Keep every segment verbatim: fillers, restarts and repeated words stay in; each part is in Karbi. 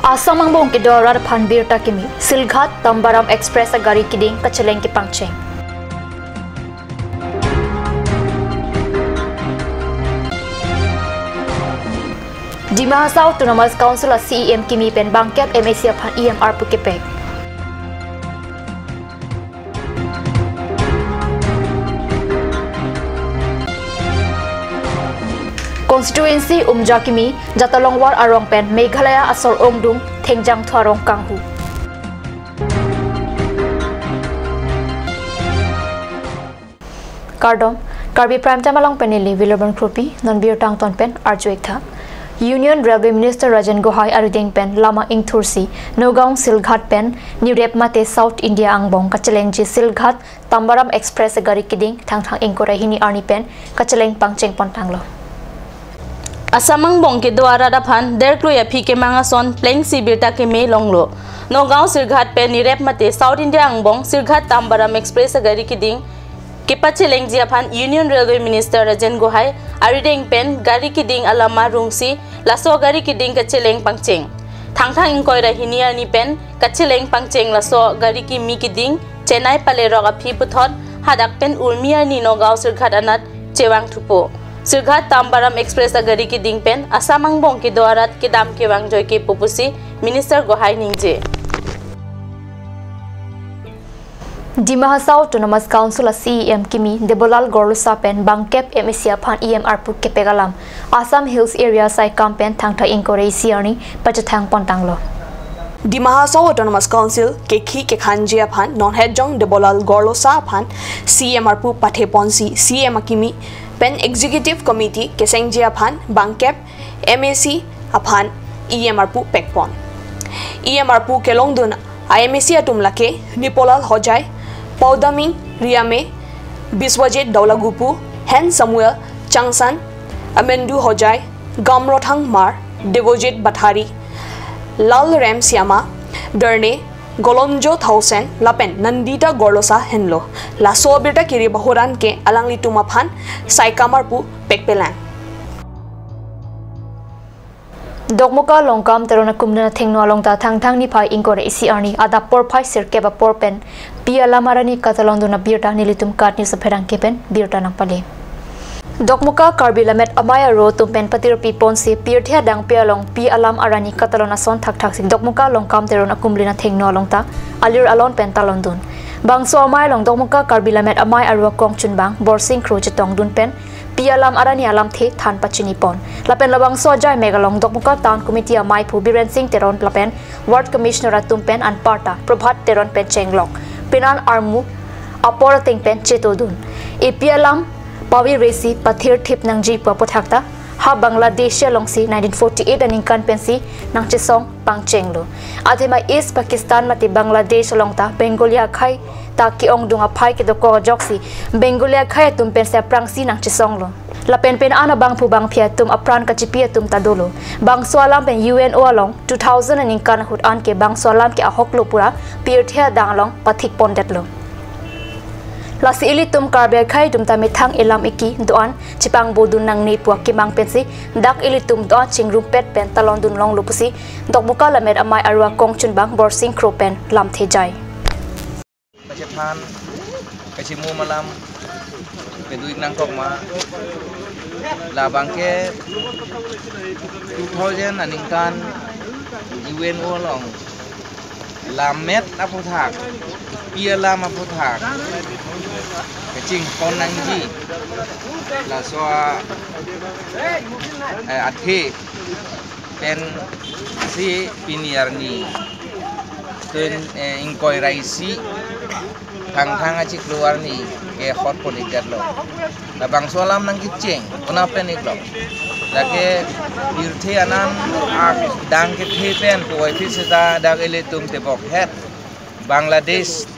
Assam angbong kedo arat aphan birta kimi, Silghat Tambaram Express agari keding kacheleng kepangcheng. Dima Hasao Autonomous Council a C E M kimi pen bangkep M A C aphan E M arpu kepek. Constituency Umja kimi Jatalongwar arong pen Meghalaya asor ongdung thengjang thu arong kanghu. Kardom, Karbi Prime Time along pen neli William Kropi, non birta angton pen arju-ik tha. Union Railway Minister Rajen Gohai arideng pen lama ingthursi, Nagaon Silghat pen nirep mate South India angbong kachelengji Silghat Tambaram Express agari keding Thangthang ingkoi ra hini arni pen kacheleng pangcheng pontanglo. Assam angbong kedo arat aphan derklui aphi kemang ason plengsi birta keme longlo. Nagaon Silghat pen nirep mate South India angbong Silghat Tambaram Express agari keding kepachelengji aphan Union Railway Minister Rajen Gohai arideng pen gari keding alama rungsi laso gari keding kacheleng pangcheng. Thangthang ingkoi ra hini arni pen kacheleng pangcheng laso gari kimi keding Chennai palerok aphi puthot hadak pen urmi arni Nagaon Silghat anat chevang thupo. Silghat Tambaram Express agari keding pen Assam angbong kedo arat kedam kevang joike pu pusi Minister Gohai ningje. Dima Hasao Autonomous Council a C E M kimi Debolal Gorlosa pen bangkep M A C aphan E M arpu kepek alam Assam Hills Area Saikam pen Thangthang ingkoi ra isi arni pachethang pontanglo. Dima Hasao Autonomous Council kekhi kekhanji aphan nonhet jong Debolal Gorlosa aphan C E M arpu pathe ponsi C E M akimi pen Executive Committee kesengji aphan bangkep M A C aphan E M arpu pekpon. E M arpu kelongdun a M A C atum lake Nipolal Hojai, Paudaming Riame, Biswajit Daulagupu, Hen Samuel Changsan, Amendu Hojai, Gamrothang Hmar, Devojit Bathari, Lalrem Siama, Darne, Golonjo Thaosen lapen Nandita Gorlosa henlo. Laso abirta kiri bahoran ke alanglitum aphan Saikam arpu pekpelang. Dokmoka Longkam Teron akumlin athengno along ta Thangthang niphai ingkoi ra isi arni adap porphai sirkep apor pen pi alam arani katalondun abirta nelitum KAT News apherangke pen birta nangpale. Dokmoka Karbi Lammet Amei Aru atum pen patirpi ponsi pirthe adangpi along pi alam arani katalon ason thakthaksi Dokmoka Longkam Teron akumlin athengno along ta alir alon pen talondun. Bangso amei along Dokmoka Karbi Lammet Amei Aru akongchunbang Borsing Kro chetongdun pen pi alam arani alamthe than pachini pon. Lapen labangso ajai mek along Dokmoka Town Committee ameiphu Biren Sing Teron lapen Ward Commissioner atum pen anparta Prabhat Teron pen chenglok, penan armu apor ateng pen chetodun. Epi alam paviresi pathirthip nangji pu aputhak ta ha Bangladesh alongsi nineteen forty-eight aningkan pensi nangchesong pangchenglo. Athema East Pakistan mate Bangladesh along ta Bengali akhei ta ke-ongdung aphai kedokok ajoksi Bengali akhei atum pensi aphrangsi nangchesonglo. Lapen penan abangphu bangphi atum apran kachipi atum ta dolo. Bangso alam pen U N O along two thousand aningkan ahut an ke bangso alam ke ahoklo pura pirthe adang along pathik pondetlo. Lasi ilitum Karbi akhei atum ta methang elam eki do-an chepangbodun nangne pu akemang pensi dak ilitum do-an chingrumpet pen talondun longlo pusi Dokmoka Lammet Amei Aru akongchunbang Borsing Kro pen lamthe jai. Pachephan, kachimum alam, peduk nangkok ma, labang ke two thousand aningkan U N O along, lammet aputhak, pi alam aputhak, kachingpon nangji, laso a, eh, athe, pensi pini arni tun, eh, ingkoi ra isi Thangthang achiklo arni ke hot pon-ikdetlo. Labangso alam nangkecheng, una pen iklo. Lake pirthe anan adang kethe pen puvoiphit seta dak ilitum tebok het Bangladesh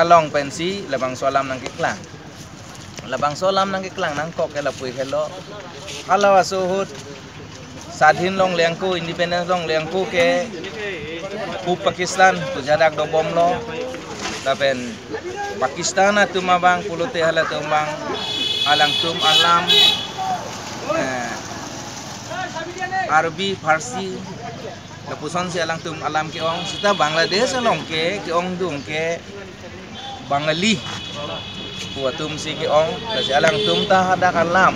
along pensi labangso alam nangkeklang. Labangso alam nangkeklang nangkok ke lapu-ik helo. Halaso ahut sadhin longle ako, independence longle ako ke pu Pakistan pu jadak dobomlo. Lapen Pakistan atum abang pulote halatum abang alangtum alam, eh, Arabi, Farsi, lapuson si alangtum alam ke-ong, seta Bangladesh along ke, ke-ongdung ke Bangali pu atum si ke-ong, lasi alangtum ta hadak alam,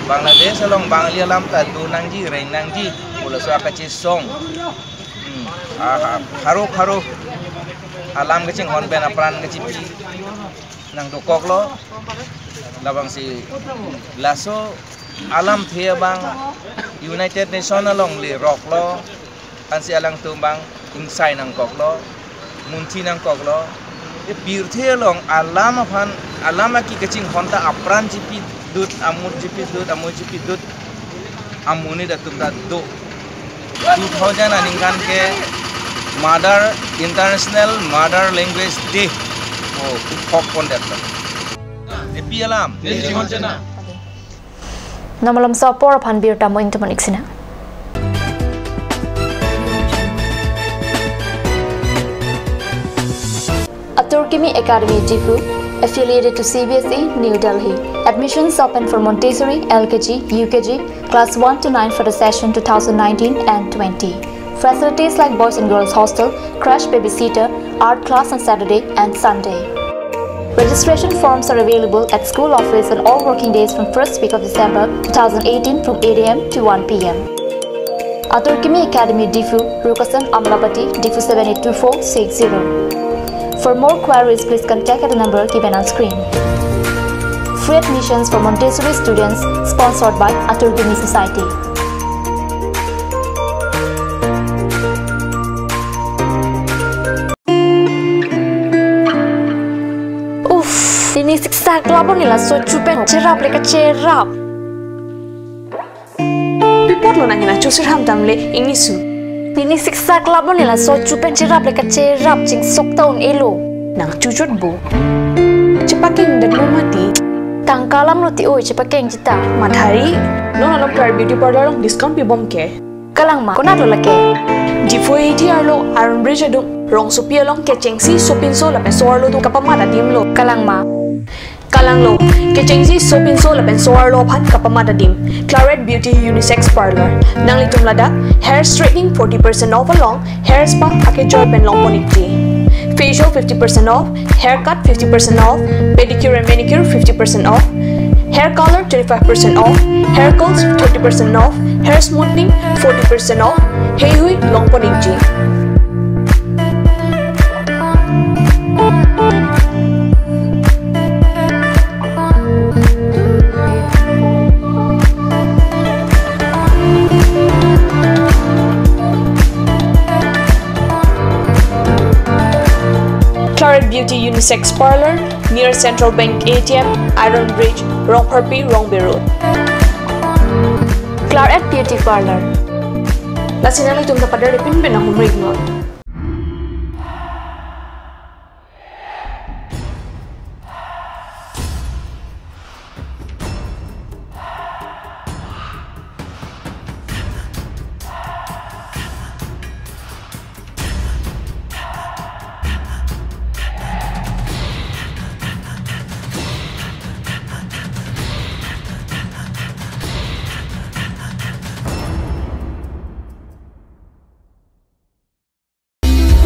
Bangladesh along Bangali alam ta do nangji, reng nangji pu laso akachesong. Hmm. Aha, haro haro alam kachinghon pen apran kachipi nangdokoklo, labangsi laso alamthe abang United Nation along le roklo, ansi alangtum abang ingsai nangkoklo, munthi nangkoklo. E pirthe along alam aphan, alam aki kachinghon ta apran chipidut, amut chipidut, amut chipidut, amonit atum ta do. Two thousand aningkan ke Mother, International Mother Language Day. Oh, hok pon det. Epi alam. Namalam so apor aphan birta mo ingtumon iksina. Atur Kimi Academy Diphu, affiliated to C B S E, New Delhi. Admissions open for Montessori, L K G, U K G, class one to nine for the session two thousand nineteen and twenty. Facilities like boys and girls hostel, crash babysitter, art class on Saturday and Sunday. Registration forms are available at school office on all working days from first week of December two thousand eighteen from eight A M to one P M. Atur Kimi Academy Diphu, Rukasan Amlapati, Diphu seven eight two four six zero. For more queries, please contact at the number given on screen. Free admissions for Montessori students, sponsored by Atur Kimi Society. Uff, pini siksak labon nila so chupen cherap le kacherap. Pi apotlo nang nangchusir ham tam le ingnisu. Pini siksak labon nila so chupen cherap le kacherap chingsok ta un-elo. Nangchuchot bo. Chepakeng det lo mati. Tangka alam lo ti oi chepakeng chita. Mathari, non along Clarette Beauty Parlour along discount pibom ke. Kalang ma, konat lo lake? Diphu A T arlo Iron Bridge adung, rongsopi along kechengsi sopinso lapen so-arlo atum kapamat adim lo. Kalang ma? Kalang lo, kechengsi sopinso lapen so-arlo aphan kapamat adim. Clarette Beauty Unisex Parlour. Nanglitum ladak hair straightening forty percent off along hair spa akejoi pen longpon ikji. Facial fifty percent off, haircut fifty percent off, pedicure and manicure fifty percent off, hair color twenty-five percent off, hair curls thirty percent off, hair smoothing forty percent off, heihui longpon ikji. Clarette Beauty Unisex Parlour, near Central Bank A T M, Iron Bridge, Rongpharpi, Rongbe Road. Clarette Beauty Parlour. Lasi nanglitum ta pader pinpin ahumrik non.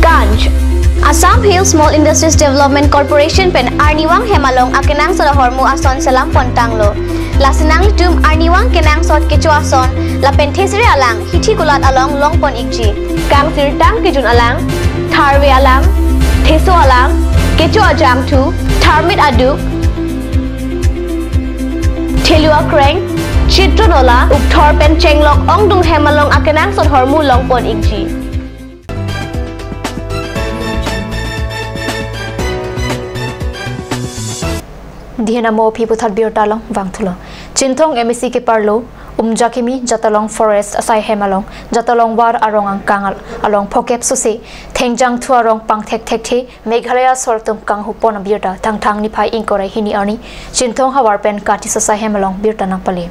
Ganj. Assam Hill Small Industries Development Corporation pen arnivang hem along akenangsot ahormu ason selam pontanglo. Lasi nanglitum arnivang kenangsot kecho ason lapen thesere alang hithi kulat along longpon ikji. Kangsirtang kejun alang, tharve alang, theso alang, kecho ajangthu, tharmit aduk, thelu akreng, chitron ola, ukthor pen chenglok ongdung hem along akenangsot ahormu longpon ikji. Dihen amo aphi puthot birta along vangthulo. Chinthong M A C keparlo, Umjakimi, Jatalong Forest asai hem along, Jatalong War arong angkang al-, along phokep sose, thengjangthu arong pangthek thekthe, Meghalaya sor atum kanghupon abirta, Thangthang niphai ingkoi ra hini arni, Chinthong havar pen Kati asai hem along birta nangpale.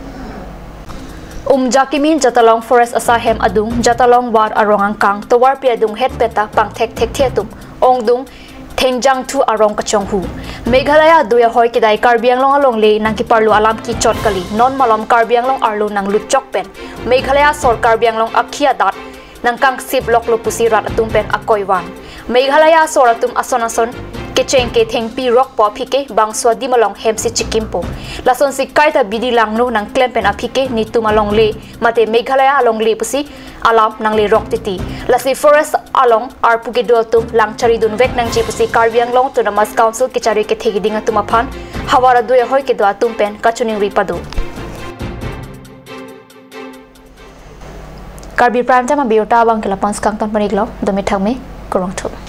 Umjakimi Jatalong Forest asai hem adung, Jatalong War arong angkang, tovarpi adung het penta pangthek thekthe atum, ongdung, thengjangthu arong kachonghu. Meghalaya adui ahoi kedai Karbi Anglong alongle nangkeparlo alam kechot kali. Non malom Karbi Anglong arlo nanglut chok pen Meghalaya asor Karbi Anglong akhei adat nangkangsip loklo pusi rat atum pen akoi van. Meghalaya asor atum ason ason kecheng ke thengpi rokpo aphi ke bangso adim along hemsi chikimpo. Lasonsi kaita bidi langno nangklem pen aphi ke netum alongle mate Meghalaya alongle pusi alam nangle rok titi. Lasi forest along arpu kedo atum lang charidun vek nangji pusi Karbi Anglong Autonomous Council kechari kethe keding atum aphan havar adui ahoi kedo atum pen kachiningri pado. Karbi Prime Time abirta abang ke lapu-an si kangton pon-iklo, dome thakme, kurvangthu.